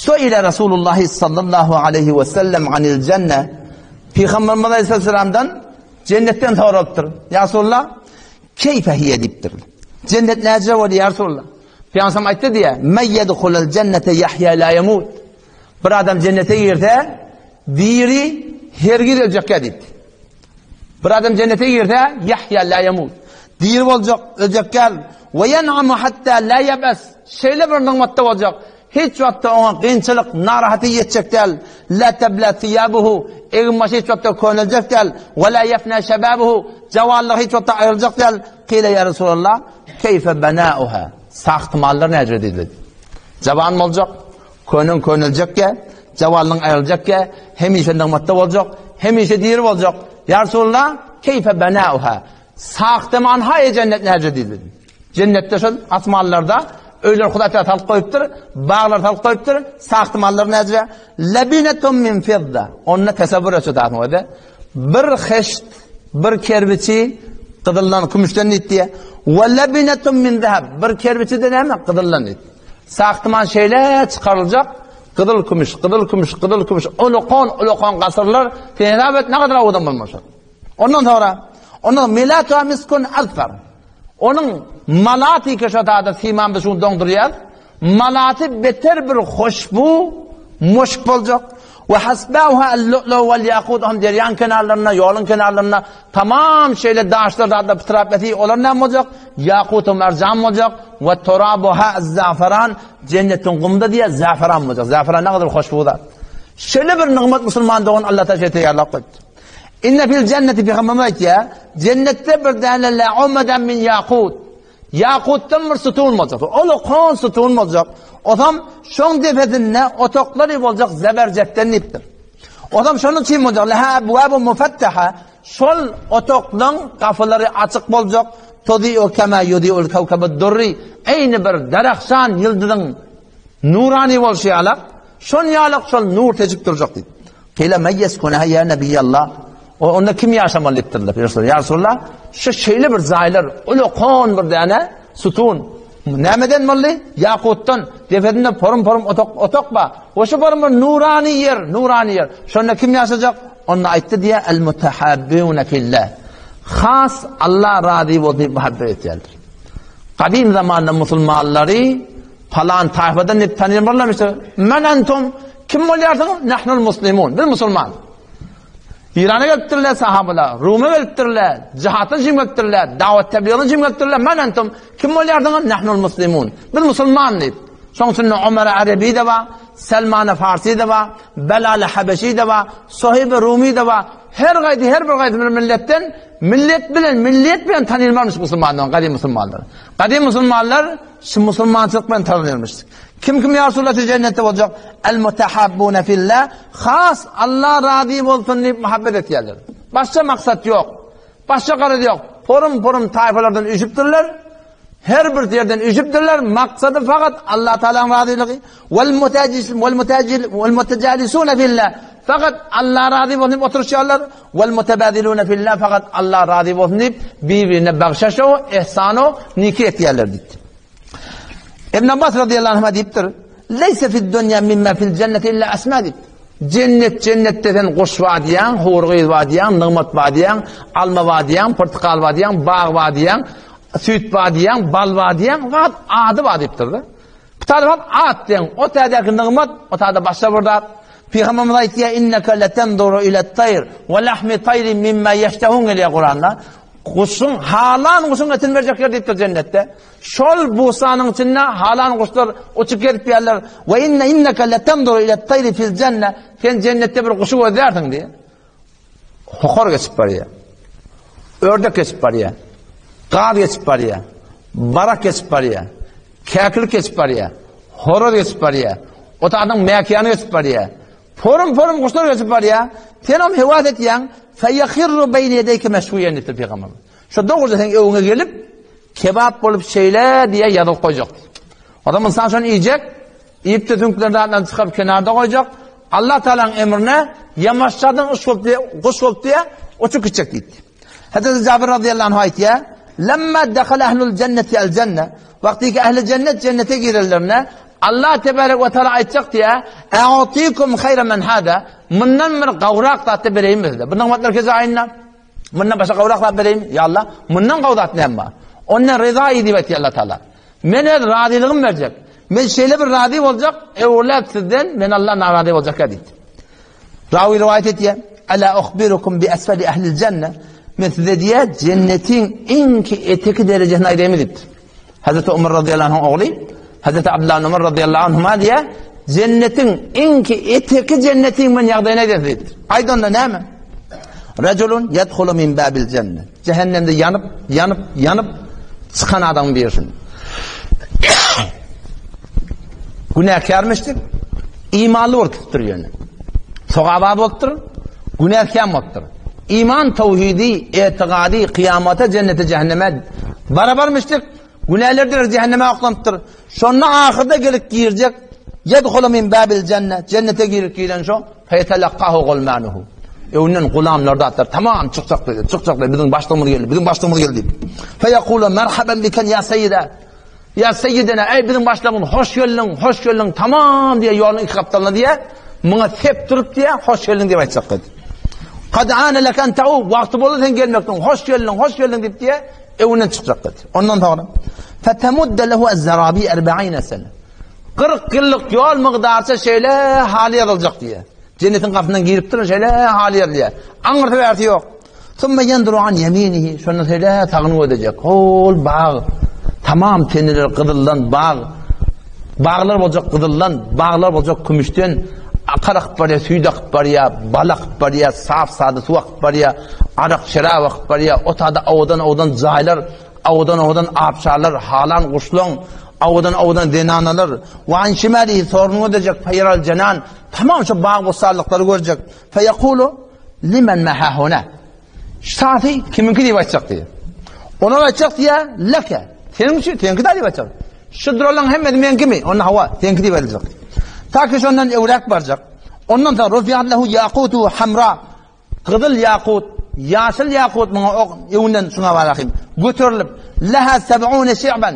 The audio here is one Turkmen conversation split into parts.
Suile Rasulullah sallallahu aleyhi ve sellem anil cenne. Peygamberimiz aleyhisselamdan cennetten soralypdyr. Ya Resulullah, keyfe hiye diýipdir. Cennet näce bolýar ya Resulullah? Peygamber aýtdy diýe, Men yedhulul cennete yahya la yamut. Bir adam cennete girse, diri hergiz öljek diýipdi. Bir adam cennete girse, yahya la yamut. Diri boljak, öljek däl. Ve yen'amu hatta la yebes. Şeýle bir nygmatda boljak. Hiç wagtda oňa kynçylyk, narahaty ýetjek däl. La tabla thiyabuhu. Egin-başy hiç wagtda köneljek däl. Ve la yefna şebabuhu. Jawanlygy hiç wagtda aýryljak däl. Kile ya Resulallah, keyfe banauha? Sahtymallar näce diýdi. Jawan boljak, Köneň köneljekkä, jawanlygyň aýryljakkä, hemişe nygmatda boljak, hemişe diri boljak. Ýa Resulallah, keýfe benauha? Sahtaman haýy jennet näce diýdi. Jennetde şol asmanlarda öýler Hudaý Teala salyp goýupdyr, baglar salyp goýupdyr, sahtamanlar näce? Labinatun min fidda. Onda tesewwür etjek zadyň özi. Bir heşt, bir kerbiçi gyzyldan, kümüşden diýdi. Ve labinatun min zahab. Bir kerbiçi de näme? Gyzyldan diýdi. Sahtyman şeýle çykaryljak, gyzyl kümüş, gyzyl kümüş, gyzyl kümüş, ulukan, ulukan gasyrlar, sen hesap et, ne kadar owadan bolmaşy. Ondan sonra, onuň melatu miskun azfar. Onuň malaty ki şo tada siman biz şuny doňdurýar. Malaty beter bir hoşbu, muşk boljak. We hasbauha al-lu'lu wal yaqut hem derýaň kenarlarynda, ýoluň kenarlarynda tamam şeýle daşlar zatlar pytrap ýatyr, olar näme boljak? Ýakut we merjan boljak. We turabuha az-zaferan, jennetiň gumda diýe zaferan boljak. Zaferan ne kadar hoşbu zat. Şeýle bir nygmat musulman dogan Allah taala şeýle taýýarlap goýupdy. Inne fil jenneti pygamberimiz aýtýar, jennetde bir däne la umadan min ýakut. Ýakutdan bir sütun boljak. Ulukan sütun boljak. Osam şoň depesinde otaklary boljak zeberjetden diýipdir. Osam şonuň üçin boljak. Leha abwabu mufattaha. Şol otaklaryň gapylary açyk boljak. Tudiu kema yudiul kawkabud durri. Eýni bir darahşan ýyldyzyň Nurany bolşy ýalak, şon ýalak şol nur seçip durjak diýip. Kile men yeskunaha ya nebiyallah. O onda kim ýaşamaly diýipdirler. Resulullah, ya Resulullah, şu şeýle bir jaýlar, ulukan bir däne sütun. Nämeden boldy? Ýakutdan. Depesinde porum-porum otak, otak bar. O şu porum bir nurany ýer, nurany ýer. Şonda kim ýaşajak? Onda aýtdy diýä, el mutahabbuna fillah. Has Allah razy bolsun diýip muhabbet etýärler. Gadym zamanda musulmanlary Palan taýfadan diýip tanýarlarmyş. Men entum kim bolýarsyňyz? Nahnul muslimun. Biz musulman. İrana gelipdirler sahabalar, Ruma gelipdirler, jihatdan jim gelipdirler, dawat tebliğden jim gelipdirler. Men entum kim bolýarsyňyz? Nahnul muslimun. Biz musulman diýip. Şoň üçin Ömer Arabi de bar, Selman Farsi de bar, Belal Habeşi de bar, Sohib Rumi de bar. Her gaýdy, her bir gaýdy bir milletden millet bilen, millet bilen tanylmarmyş musulmanlar, gadym musulmanlar. Gadym musulmanlar Şu musulmançylyk bilen tanalýarmyş. Kim kim ýa Resulallah şu jennetde boljak? El mutahabbuna fillah. Has Allah razy bolsun diýip muhabbet etýärler. Başga maksat ýok. Başga garaz ýok. Porum-porum taýfalardan üýşüpdirler. Her bir ýerden üýşüpdirler. Maksady fakat Allah Taalanyň razylygy. Wal mutajis wal mutajil wal mutajalisuna fillah. Fakat Allah razy bolsun diýip oturyşýarlar. Wal mutabadiluna fillah. Fakat Allah razy bolsun diýip bir-birine bagşaşo, ihsano, niki etýärler diýdi. Ibn Abbas radıyallahu anhuma diýipdir. Leysa fid dunya mimma fil cenneti illa asma diýip. Cennet cennetde sen guş bar diýýäň, hur gyz bar diýýäň, nygmat bar diýýäň, alma bar diýýäň, portakal bar diýýäň, bag bar diýýäň, süýt bar diýýäň, bal bar diýýäň, zat ady bar diýipdir-de. Talybat at diýen, o tädäki nygmat, o täde başga bir zat. Pygamberimiz aýtýar, inneke letenzuru ila tayr we lahmi tayrin mimma yeştehun gelýär Kuranda. Guşuň halan guşuň etini berjekler diýipdir jennetde. Şol busanyň içinde halan guşlar uçup gelip ýerler. We inne inneke letenzuru ila tayr fil jenne. Sen jennetde bir guşy gözlärsiň diýär. Hokar geçip barýar. Ördek geçip barýar. Gaz geçip barýar. Barak geçip barýar. Käkilik geçip barýar. Horoz geçip barýar. Otagyň mäkiýany geçip barýar. Porum-porum guşlar geçip barýar. Sen hem hewas etýäň. Feýehirru beýne ýedeyke meşwiýen diýipdir pygamberimiz. Şo dogruja seň öňüňe gelip, kebap bolup şeýle diýe ýazyp goýjak. Adam ynsan şony iýjek, Iýip-de süňklerini zatlaryny çykaryp kenarda goýjak. Allah Taalanyň emrine ýamaşjadan uç bolup diýe, guş bolup diýe, uçup gitjek diýdi. Hazreti Jabir radıyallahu anh aýtýar, Lemma dakhala ahlul cenneti el cenne. Wagty ki ähli cennet cennete girerlerine, Allah tebarek we taala aýtjak diýä, A'tikum hayra men hada. Mundan bir gawrak zatda bereýin size. Bu nygmatlar ke jaýynda. Mundan başga gawrak zat bereýin, ýa Allah. Mundan gaw zat näme bar? Onda reza diýip aýtýar Allah taala. Men öz razylygym berjek. Men şeýle bir razy boljak, öwrüläp sizden men Allah narazy boljak diýdi. Rawi riwaýat etýär, Ala uhbirukum bi asfali ahlil jenne. Men size diýär, jennetiň iň ki eteki derejesini aýdaýmy diýipdir. Hazreti Umar radıyallahu anh ogly, Hazreti Abdullah Umar radıyallahu anhuma diýär, jennetiň iň ki eteki jennetiň men ýagdaýyny aýdaýyn diýipdir. Aýt onda näme? Rajulun yadkhulu min babil jenne. Cehennemde ýanyp, ýanyp, ýanyp çykan adamyň birisini. Günäkärmişdik, imanly bolup gitipdir ýöne. Sogaba bolupdyr, günäkär bolupdyr. Iman tawhidi, etigady, kyýamata, jennete, cehenneme barabarmyşdyk, günäler direkt cehenneme oklanypdyr. Şonda ahyrda gelip girjek, yedhulu min babil cenne, cennete girip giren şo, feyetelakkahu gulmanuhu. Öňünden gulamlar da atlar, tamam çykjak diýdi, çykjak diýdi, biziň başlygymyz geldi, biziň başlygymyz geldi diýip. Feyekulu merhaban biken ya seyyida. Ya seyyidina, ey biziň başlygymyz, hoş geldiň, hoş geldiň, tamam diýe ýoluň iki gapdalyna diýe, muňa sep durup diýe, hoş geldiň diýip aýtjak diýdi. Kad ana lek en ta'u, wagty boldy sen gelmekden, hoş geldiň, hoş geldiň diýip diýe, öňünden çykjak diýdi. Ondan soňra fetemudde lehu az-zarabi 40 sene. 40 ýyllyk ýol mygdarça şeýle haly ýazyljak diýe. Jennetiň gapysyndan giripdir, şeýle haly ýazylýar. Aňyrsy bärsi ýok. Summa ýenduru an ýeminihi, şonda şeýle sagyny gözlejek. Hol bag, tamam teneler gyzyldan bag, baglar boljak gyzyldan, baglar boljak kümüşden, akar akyp barýar, süýt akyp barýar, bal akyp barýar, saf sada suw akyp barýar, arak, şerap akyp barýar, o tada owadan-owadan jaýlar, owadan-owadan abşarlar, halan guşlaň, owadan-owadan zenanalar, we an şimalihi, soruny gözlejek, feýeral jenan, tamam şu bag-bossanlyklary görjek. Feýekulu, Limen ma hahuna? Şaty kimiňki diýip aýtjak diýýär. Olar aýtjak diýýär, leke. Seniň üçin, seňki diýip aýtjak. Şu duranlaryň hemmesi meňkimi? Onda hawa, seňki diýip aýdyljak. Ta ki şondan öwräk barjak. Ondan soň rufiat lehu yaqutu hamra. Gyzyl ýakut, ýaşyl ýakut muňa ok öňünden şuňa barahym. Göterilip, leha seb'une şi'ban.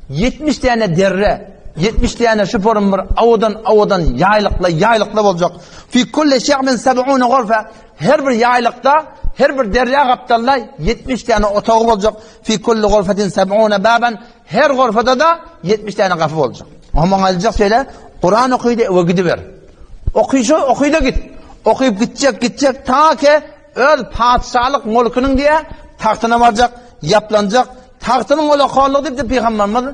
70 däne derre, 70 däne şu forum bir owadan owadan ýaýlykla ýaýlykla boljak. Fi kulli şi'bin seb'une gurfa. Her bir ýaýlykda, her bir derýa gapdalynda 70 däne otagy boljak. Fi kulli gurfatin seb'une baban. Her gurfada-da 70 däne gapy boljak. Oňa aýdyljak şeýle, Kuran okydy we gidiber. Okyşy okyda git. Okyp gitjek, gitjek ta ki öz patyşalyk mulkunyň diýe tagtyna barjak, ýaplanjak. Tagtynyň ulakanlygy diýipdir pygamberimiz,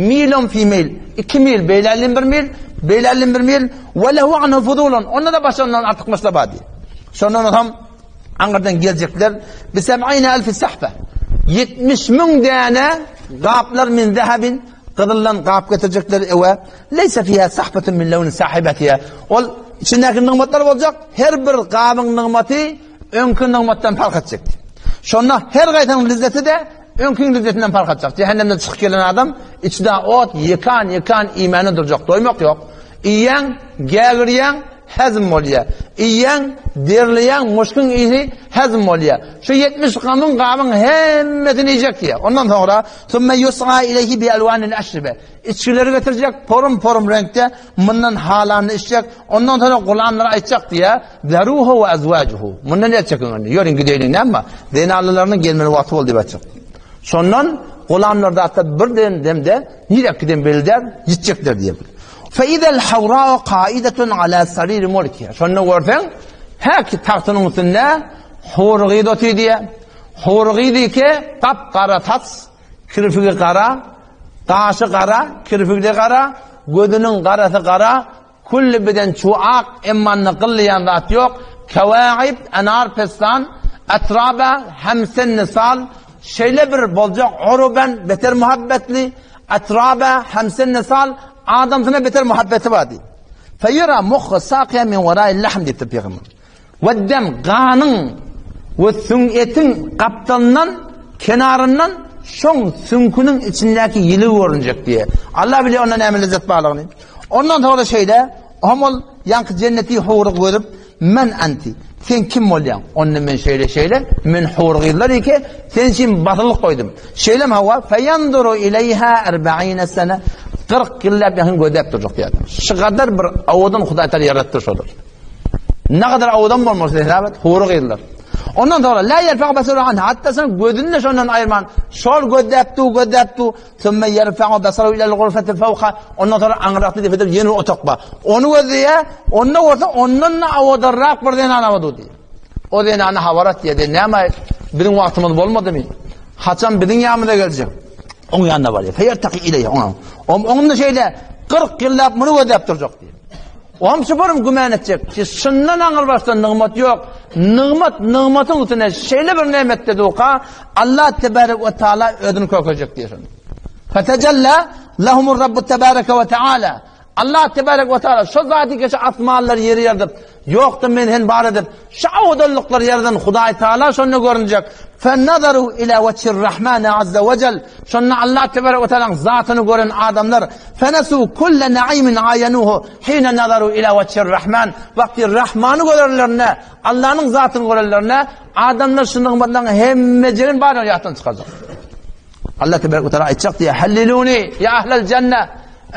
milon fi mil, 2 mil, beýlälin 1 mil, beýlälin 1 mil, we lehu anhu fudulun, onda-da başga ondan artykmaçlar bar diýip. Şondan soň aňyrdan geljekler, bi seb'ine elfi sahfe, 70 müň däne gaplar min zehebin, gyzyldan gap getirjekler ewe, leýse fiha sahbetun min lewni sahibetiha. Ol içindäki nygmatlar boljak, her bir gabyň nygmaty öňki nygmatdan parh etjek. Şonda her gaýtaň lezzeti-de öňkiň lezzetinden parh etjek. Cehennemden çykyp gelen adam içde ot, ýekan, ýekan iýmäne durjak, doýmak ýok. Iýýäň, gägirýäň, hezm bolýar. Iýýäň, derleýäň, muşkyň ysy hezm bolýar. Şu 70 gamyň gabyň hemmesini iýjek diýýär. Ondan soňra summa yus'a ileýhi bi alwanil aşribe. Içgileri getirjek, porum-porum reňkde, mundan halanyny içjek, ondan soňra gulamlara aýtjak diýýär, Zeruhu we azwajuhu. Mundan el çekiň indi. Ýörüň gideýliň näme? Zenanalarynyň gelmeli wagty boldy diýip aýtjak. Şondan gulamlar da hatda bir demde nirek giden belli däl, ýitjekler diýip. Fe izel hawra'u qaidatun ala sarir mulkiha. Şonda görseň, häki tagtynyň üstünde hur gyz otyr diýýär. Hur gyz ike gap-gara saç, kirpigi gara, gaşy gara, kirpigi gara, gözüniň garasy gara, Külli beden çuw-ak, emma indi gyllaýan zat ýok. Kewaib, enar pesdan, etraba, hemsenni sal, şeýle bir boljak uruben, beter muhabbetli, etraba, hemsenni sal, adamsyna beter muhabbeti bar diýip. Feýera muhha sakiýa min warail lahm diýipdir pygamber. Weddem, ganyň we süň etiň gapdalyndan, kenaryndan şoň süňküniň içindäki ýiligi görünjek diýýär. Allah bilýär onda näme lezzet barlygyny. Ondan soňra şeýle, hem ol ýaňky jenneti hury görüp, men anti, sen kim bolýaň? Onda men şeýle şeýle, men hur gyzlar eke, sen üçin basylyk goýdum. Şeýlem hawa, feýanduru ileýha erba'ine sene. 40 ýyllap ýakyn gözläp durjak diýýär. Şu gadar bir owadan Hudaý Taala ýaratdy şolar. Ne kadar owadan bolmasa hesap et, hury gyzlar. Ondan sonra la yerfa'u basaru an hatta sen gözünü şondan aýyrman, şol gözläp du, gözläp du, Sümme ýerfe'u basaru ilel gurfeti fewka, ondan soňra aňyrakda depede ýene bir otak bar. Ony gözleýär, onda bolsa ondan-da owadanrak bir zenana bar diýýär. O zenana habar at diýýär. Näme biziň wagtymyz bolmadymy? Haçan biziň ýanymyza geljek? Oň ýanyna barýar. Feýertaki ileýhe oňa. Oňunda şeýle 40 ýyllap muny gözläp durjak diýýär. Oňam şuparym güman etjek. Şundan aňyr başda nygmat ýok. Nygmat nygmatyň üstüne şeýle bir nemetde duka, Allah tebarek we taala özüni kökezjek diýýär şonda. Fetecella lahumur Rabbu tebareke we taala. Allah tebarek we taala şo zady geçe asmanlar ýeri ýaradyp, ýokdan men hen bar edip, şu owadanlyklary ýaradan Hudaý Taala şonda görünjek. Fenazaru ila wejhir Rahman azza we cel. Şonda Allah tebarek we taalanyň zatyny gören adamlar fenesu kulle naimin aýanuhu hine nazaru ila wejhir Rahman. Wagty Rahmany görenlerinde, Allanyň zatyny görenlerinde adamlar şu nygmatlaryň hemmejigini baryny ýatdan çykarjak. Allah tebarek we taala aýtjak diýýär, Halliluni ýa ahlel jenne.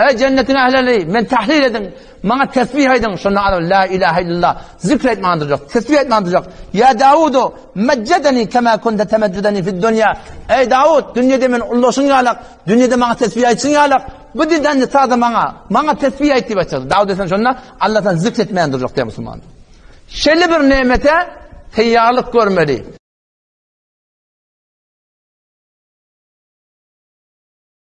Eý jennetiň ählileri, men tahlil ediň, maňa tesbih aýdyň. Şonda adam la ilaha illallah zikr etmän durjak, tesbih etmän durjak. Ýa Dawudu, mejjedeni kema kunte temejjedeni fid dunýa. Eý Dawud, dünýede men ullaşyň ýalak, dünýede maňa tesbih aýtşyň ýalak, bu dilden sada maňa, maňa tesbih aýt diýip aýtjak. Dawud esen şonda Allahdan zikr etmän durjak diýýär musulman. Şeýle bir nemete taýýarlyk görmeli.